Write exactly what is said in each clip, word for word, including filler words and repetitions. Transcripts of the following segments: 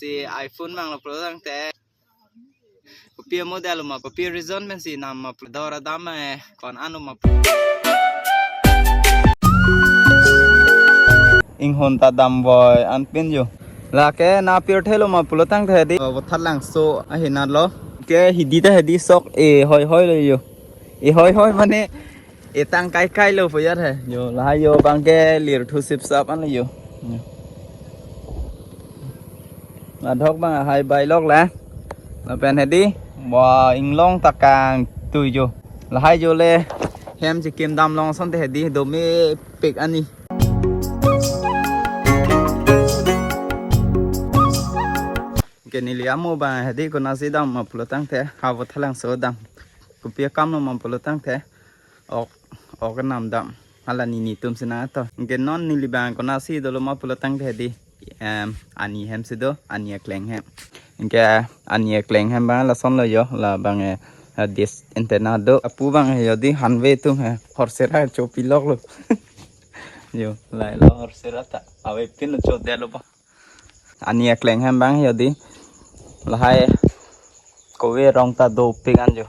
Si iPhone abang lo pulo tangte. Kopi model ma, kopi reason pensi nam ma pulo, dor adam eh, ko-an lo ma pulo. Inghon ta damboi anpin jo. Lake na pirthe lo ma pulo tangte hedi. Vothatlangso ahinat lo. Ke hidi ta hedi sok e hoi hoi lo jo. E hoi hoi mane etang kai kai lo puyat he. Jo, lahai jo abang ke lirthu sipsap an lo jo. Adhok abang hai bai lok la. Lapen hedi, wa inglong ta kangtui jo. Lahai jo le hem chikim dam long asonte hedi, domepik ani. Ke neli amo abang hedi konatsi dam ma pulo tangte, ha vothatlangso dam. Kopi akam lo ma pulo tangte. Ok, ok nam dam. Hala nini atum sina to. Ke non neli abang konatsi dolo ma pulo tangte hedi. Em, ani hem si do, ani akleng hem. Ke ani akleng hem abang lason lo jo, labang eh, eh, dish antenna do. Apu abang he jodi hanve atum he. Horsera chopi lok lo. Jo, lahai lo horsera ta. Avepin lo chodet lo ba. Ani akleng hem abang he jodi. Lahai kove rong ta dopik an jo.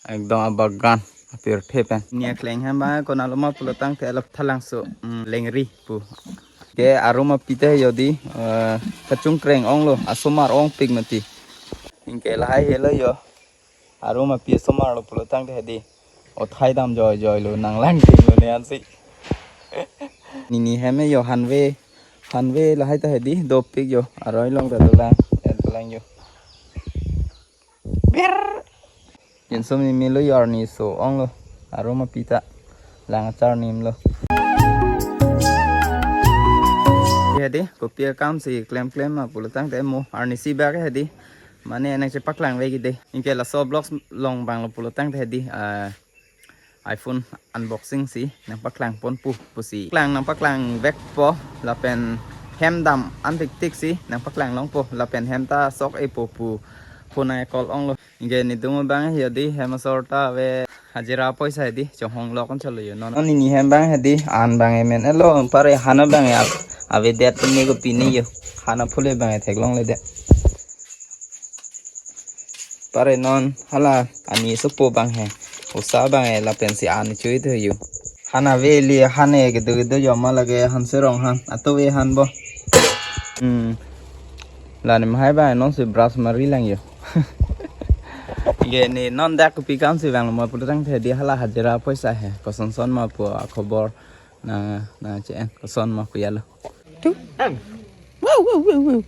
Ekdom abagan, apirthe pen. Ani akleng hem abang konat lo ma pulo tangte la Thalangso, mm, Lengri pu. Ke arum api ta he jodi, eh, kachungkreng ong lo, asomar ongpik mati. Anke lahai helo jo. Arum api asomar lo pulo tangte hedi. Othai dam joi joi lo nang lang ting lo ne ansi. Nini hem jo hanve, hanve lahai ta hedi dopik jo. Aroi along ta dolang, eh, dolang jo. Ber. Jinsum ni milo jo arni so ong lo. Arum api ta lang achar nim lo. Hedi, kopi akam si klem klem ma pulo tangte mo arnisi bak hedi. Mane nang chepaklang vek ke dei. Anke laso vlogs along abang lo pulo tangte hedi, ah, iPhone unboxing si nangpaklang ponpo pusi. Klang nangpaklang vekpo lapen hem dam antik tik si nangpaklang longpo lapen hem ta sok-epo pu phone a-call ong lo. Anke netum abang he jodi hem asor ta ave hajira poisa hedi chonghong lok an chalo jo non. Non nini hem abang hedi an abang emen elo pare han abang ya avedet ne kopi ne jo. Han aphule abang theklongledet. Pare non hala ani sopo abang he. Osa abang he lapen si ani chui thu jo. Han ave li han e kedo kedo jo ma lake han serong han. Ato ve han bo. Hmm. La ne mahai abang non si brush mari lang jo. Ye ne non dak kopi akam si vang lo ma pulo tangte hedi hala hajira poisa he. Koson son ma pu akhobor. Na, na che en, koson ma pu ya lo. Tu. Wow, wow, wow, wow.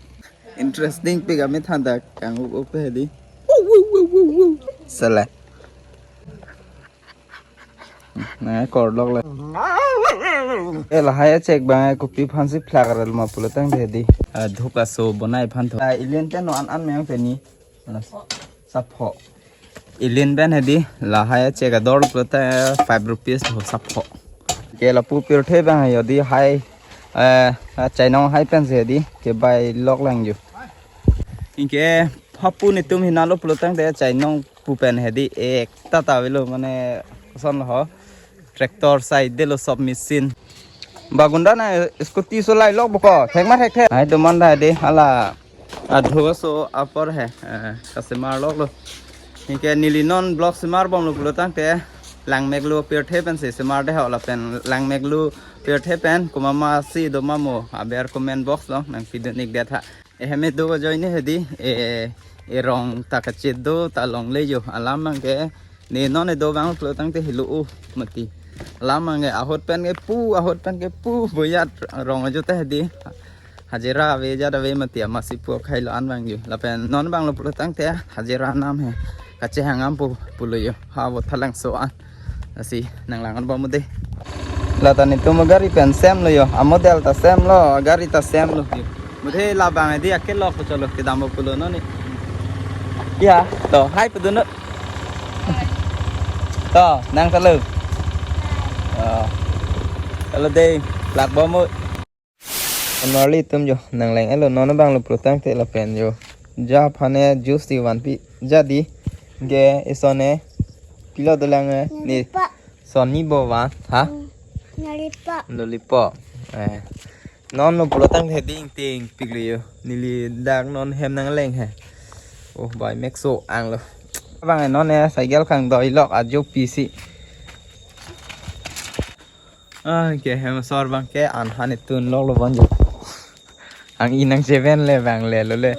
Interesting pik amethan ta kang up up hedi. Wow, wow, wow, wow, wow. Sala. Na kor lok le. Eh, lahai a-check abang kopi aphan si phlak rel ma pulo tangte hedi. Ah, dhuk aso bonai aphan tho. Ah, ilian pen no an an meng peni. Sapho. Ilian pen hedi lahai a-check ador pulo ta five rupees tho sapho. Ke lapu pirthe abang he jodi hai, eh, chainong hai pensi hedi kebai lok lang jo. Anke hapu netum hinat lo pulo tangte chainong pu pen hedi ekta ta avelo mane koson lo ho. Tractor side lo sob machine. Bagunda na scooty solai lok boko. Thek ma thekthe. Hai doman ta hedi hala adho so apor he. Eh, kasemar lok lo. Anke neli non vlog semar bom lo pulo tangte langmek lo pirthe pensi semar de ho lapen langmek lo pirthe pen komat ma si do ma mo aber comment box lo nang pidun ik det ha. Ehem edo ajoine hedi, e, erong ta kachet do ta longle jo. Alam abang ke ne non edo abang pulo tangte helo o mati. Alam abang ke ahut pen ke pu, ahut pen ke pu boyat rong ajo ta hedi. Hajira ave jat ave mati amatsi pu akhai lo an abang jo. Lapen non abang lo pulo tangte hajira nam he. Kachehang am pu pulo jo. Ha vo thalang so an. Lasi nang lang an bom mo dei. La ta netum gari pen sem lo jo. A model ta sem lo, gari ta sem lo jo. Mo dei labang hedi akelok ko cholo kedam bo pulo non ni. Ya, to hai pudun no. To nang ta lo. Oh. Halo dei, lak bom mo. Normally atum jo nang lang elo non abang lo pulo tangte lapen jo. Ja aphan e juice ti vanpi ja di. Ge ison e pilo dolang e ni. Lollipop. Sonni bo van ha? Hmm. Lollipop. Lollipop. Eh. Non lo pulo tangte ding ting pik lo yo. Neli dak non hem nangleng he. Oh, bai mek so ang lo. Bang non ya cycle kangdoi lok ajo pisi. Ah, ke hem asor bang ke an han itun lok lo bon jo. Ang inang cheven le bang le lo le.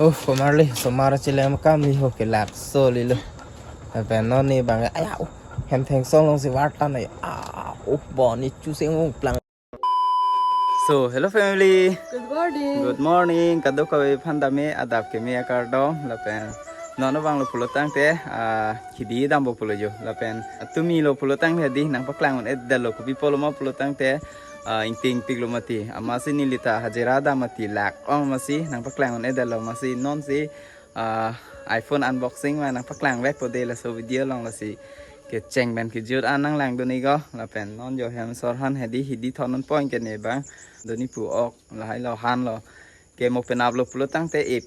Oh, komarli, somar chilem kamli ho ke lak so lilo. Lapen non ni bang, aya, oh, hem thengsong alongsi vartan ai. Ah, oh, boni chuseng ung plang. So, hello family. Good morning. Good morning. Kadokave aphan dame adap keme akardom. Lapen non abang lo pulo tangte, ah, hidi dampo pulo jo. Lapen tumi lo pulo tangte dei nangpaklang un-edetlo, kopi apotlo ma pulo tangte, ah, ingting pik lo mati. Amatsi neli ta hajira dam mati, lak ong amatsi nangpaklang un-edetlo, amatsi nonsi, ah, iPhone unboxing ma nangpaklang vekpo dei laso video along, lasi kecheng pen kejut an nanglangdun ikko. Lapen non jo hem asor han hedi, hidi thon un pon ke ne bang. Doni pu ok lahai lo han lo. Ke mo penap lo pulo tangte ip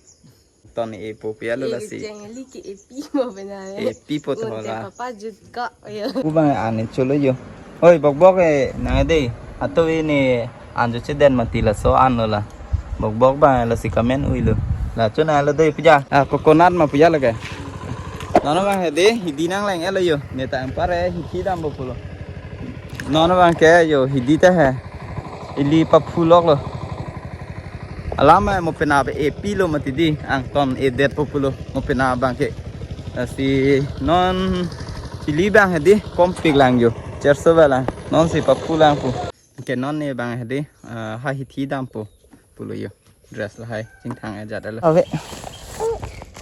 ton e po pia lo lasi. Cheng li ke epi mo bena. Epi po to la. Papa jut ka yo. Pu bang an cholo yo. Oi, bok bok e nang dei. Ato ini an jo chedetlo mati laso an lo la. Bok bok bang lasi kamen ui lo. La chona lo dei puja. Ah, coconut ma puja lo ke. Non abang hedi, hidi nangleng-etlo yo. Ne ta ang pare hidi dampo pulo. Non abang ke yo hidi ta he. Ili paphu lok lo. Alam mo penap epi lo mati dei, angton edetpo pulo mo penap abang ke. Lasi non chili bang hedi kom pik lang jo. Cherso ba lang. Nonsi paphu lang pu. Ke non ne bang hedi, ah, ha hithi dampo pulo yo. Dress lahai chingthang ajat lo. Ave.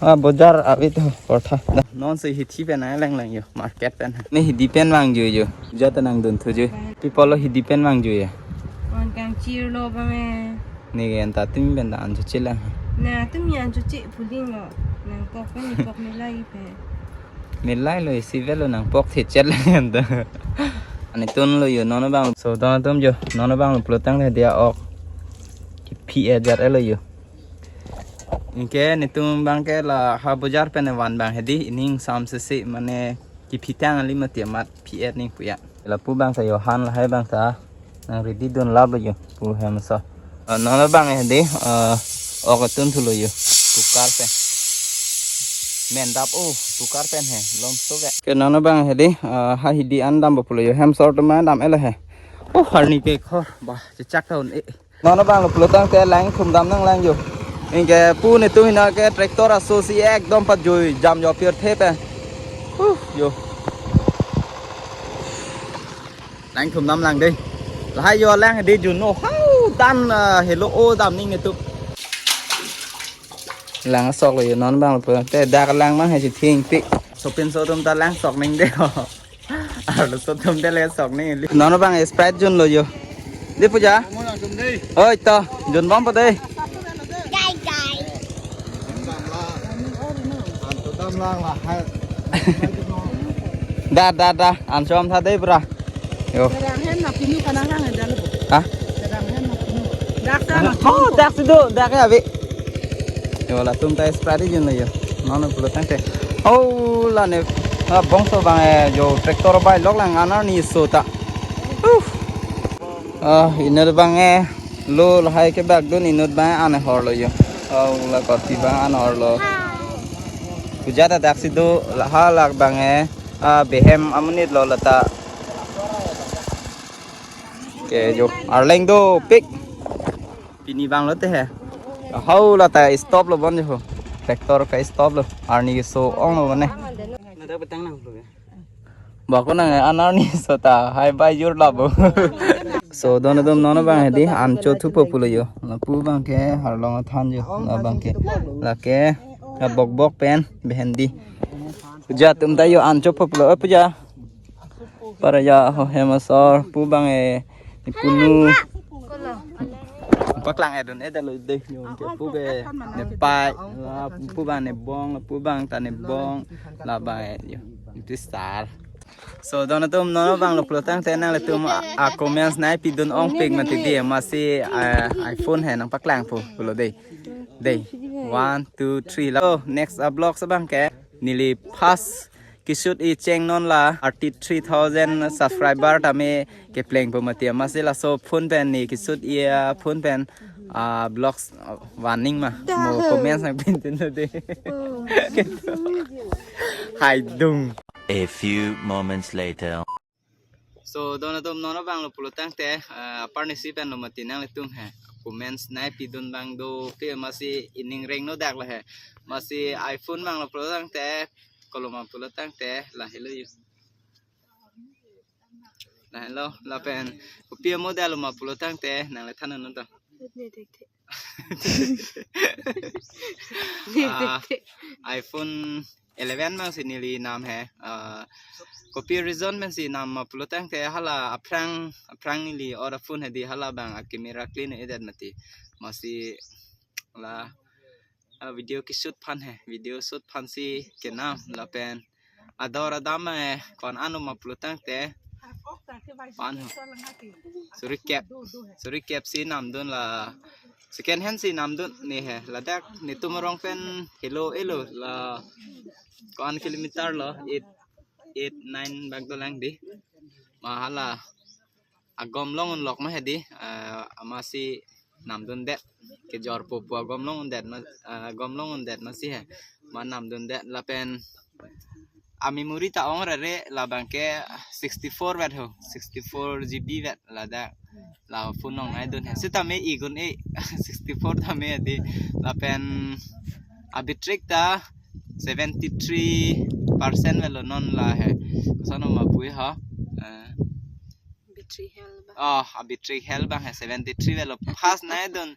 Ah, bojar ave to kotha. Nonsi hithi pen ai lang lang yo, market pen. Ne hidi pen vangjo yo. Jat nangdunthu jo. Pi apotlo hidi pen vangjo ya. Wan kangchir lo ba me. Ne ke anta tumi pen ta an choche lang. Na tumi an choche phuling lo. Nangpok pen ipok me lai pe. Me lai lo isi velo nangpok thechet lang anta. An itun lo yo non abang. So don atum jo non abang lo pulo tangte dia ok. Kiphi ajat lo yo. Anke netum bang ke la ha bojar pen van bang hedi ining sam sesi mane kiphi tang ali mati amat phi-et ning puya. Lapu bang ta yo han lahai bang ta nang ready dun lap lo yo pu hem asor. Ah, non abang hedi, ah, ok atun thu lo yo. Tukar pen. Mendap o, tukar pen he, lom so ke. Ke non abang hedi, ah, ha hidi an dampo pulo yo hem asor atum an dam-etlo he. Oh, arni ke khor, ba, chechak ta un-e. Non abang lo pulo tangte lang thum dam nanglang yo. Anke pu netum hina ke tractor aso si ekdom pajoi jam jo pirthe pen. Huh, yo. Lang thum dam lang dei. Lahai yo lang dei juno. Hau dan, ah, helo o dam ning netum. Lang sok lo yo non abang lo pulo tangte dak lang ma he si thing pi. Sopinso atum ta lang sok ning dei. Arloso atum ta le sok ning li. Non abang Sprite jun lo yo. Dei puja. Oi to, jun bompo dei. Gai gai. Da da da, an chom tha dei bra. Yo. Rang hen na pinu kana rang hen dalo. Ha? Rang hen na pinu. Dak sa na. Oh, dak si do, dak ya ave. Yo latum ta Sprite jun lo yo. Non pulo tangte. Oh, la ne. Ah, bongso bang e yo tractor bai lok lang an arni so ta. Uh. Ah, inut bang e lo lahai kebak dun inut bang e an hor lo yo. Oh, la koti bang an hor lo. Puja ta dak si do laha lak bang e. Ah, behem amonit lo lata. Ke jo arleng do pik. Pini bang lo te he. Hau lata stop lo bon jo. Tractor ka stop lo. Arni ke so ong lo ne. Ba ko nang an arni so ta hai bai jur la bo. So don atum non abang hedi an cho thupo pulo yo. Lapu bang ke arlong athan jo. Labang ke. Lake. Bok bok pen behendi. Puja atum ta yo an chopo pulo. Eh, puja. Para ya ho hem asor pu bang e ni punu. Paklang edun edalo dei yo ke pu be ne pai la pu bang ne bong pu bang ta ne bong labang e yo. Itu star. So don atum non abang lo pulo tangte nanglitum a, a comments nai pidun ong pik mati dei amatsi, ah, iPhone he nangpaklangpo pulo dei. Dei. One, two, three la. So next a vlog abang ke neli first Kishoot-i cheng non la thirty three thousand subscriber tame kepleng po mati, amatsi laso phone pen ne kishoot-i aphone pen, ah, vlogs, ah, warning ma. Mo comments nangpidun dei. Haidung. A few moments later. So, don atum, non abang lo pulo tangte, ah, apar nisi pen lo mati nanglitum he. Comments nangpidun abang dope, amatsi ining rengno dak lo he. Amatsi iPhone abang lo pulo tangte, koloma pulo tangte, lahelo yo. Lahelo, lapen kopi amodel lo ma pulo tangte, nangle than non to. Ah, iPhone eleven abangsi neli nam he. Ah, kopi reason pensi nam ma pulo tangte hala aphrang, aphrang neli ot aphone hedi, hala abang a-camera clean-edet mati. Amatsi la, ah, video keshoot aphan he, video shoot aphansi kenam, lapen ador adam, eh, ko-an lo ma pulo tangte, ko-an ho. Suri kep. Suri kep si namdun la. Second hand si namdun ne he. Ladak netum arong pen helo-elo la, ko-an kilometer lo, eight, eight, nine bak dolang dei. Ma hala agom long unlok ma hedi, ah, amatsi namdundet. Kejor po pu agom long undet ma, ah, agom long undet amatsi he. Ma namdundet lapen a-memory ta ong rere, labang ke sixty four vet ho, sixty four G B vet ladak. La phone long nangdun he. Sitame igun e sixty four tame hedi. Lapen a-battery ta seventy three percent vet lo non la he. Koson ma pu ha. Eh. Battery health abang. Oh, a-battery health abang he seventy three vet lo. First nangdun,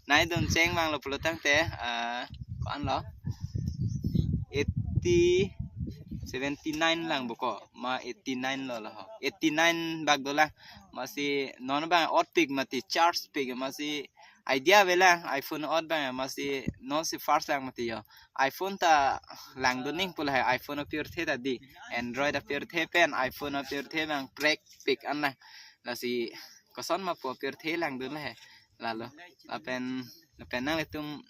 nangdun cheng abang lo pulo tangte, ah, ko-an lo? Eighty, seventy nine lang boko. Ma eighty nine lo lo ho. Eighty nine bak dolang. Amatsi non abang ot pik mati, charge pik, amatsi idea avelang iPhone ot abang, amatsi nonsi first lang mati yo. iPhone ta langdun ning pu la he, iPhone apirthe ta dei. Android apirthe pen iPhone apirthe abang prek pik an lang. Lasi koson ma pu apirthe langdun la he. Lalo. Lapen, lapen nanglitum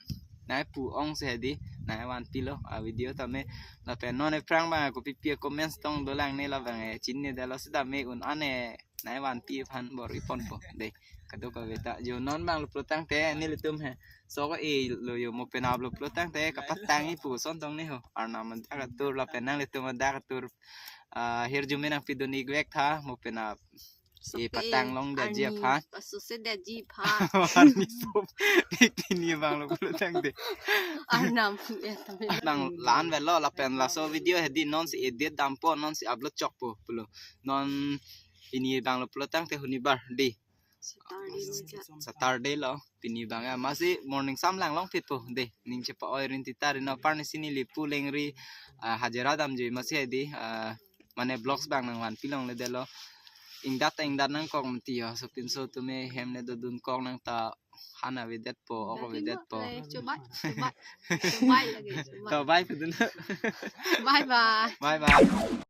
nangpu ongsi hedi, nangvanpi lo a-video tame. Lapen non aphrang abang kopi pi comments tong dolang ne, labang e chinine detlo, sitame un-an e nangvanpi aphan bor-i ponpo dei. Kadokave ta yo, non abang lo pulo tangte nelitum he. So ko e lo yo, mo penap lo pulo tangte kapatang-i pu son tong ne ho. Arnam adak atur lapen nanglitum adak atur, ah, hirjume nangpidun-i vek tha, mo penap. Sopi, e patang longdetji arni aphan. Pasuse detji aphan. Arni sop. Pini abang lo pulo tangte. Arnam, ya, tame. Nang lan vet lo lapen laso video hedi nonsi edit dampo, nonsi upload chokpo pulo. Non pini abang lo pulo tangte hunibar dei. Saturday lo ja. Saturday lo. Pini abang ya, amatsi morning sam lang longphit po dei. Ning chepa-oi rinti ta ri, non apar nisi neli pu lengri, ah, hajira damji amatsi hedi, ah, mane vlogs abang nangvanpi longledetlo. Ingdat ta ingdat nangkok mati yo. Sopinso tame hem ne dodun kok nang ta, han avedetpo, ok avedetpo. Lagi mo, eh, chobai, chobai. Chobai lagi, chobai. To bye pudun. Bye bye. Bye bye.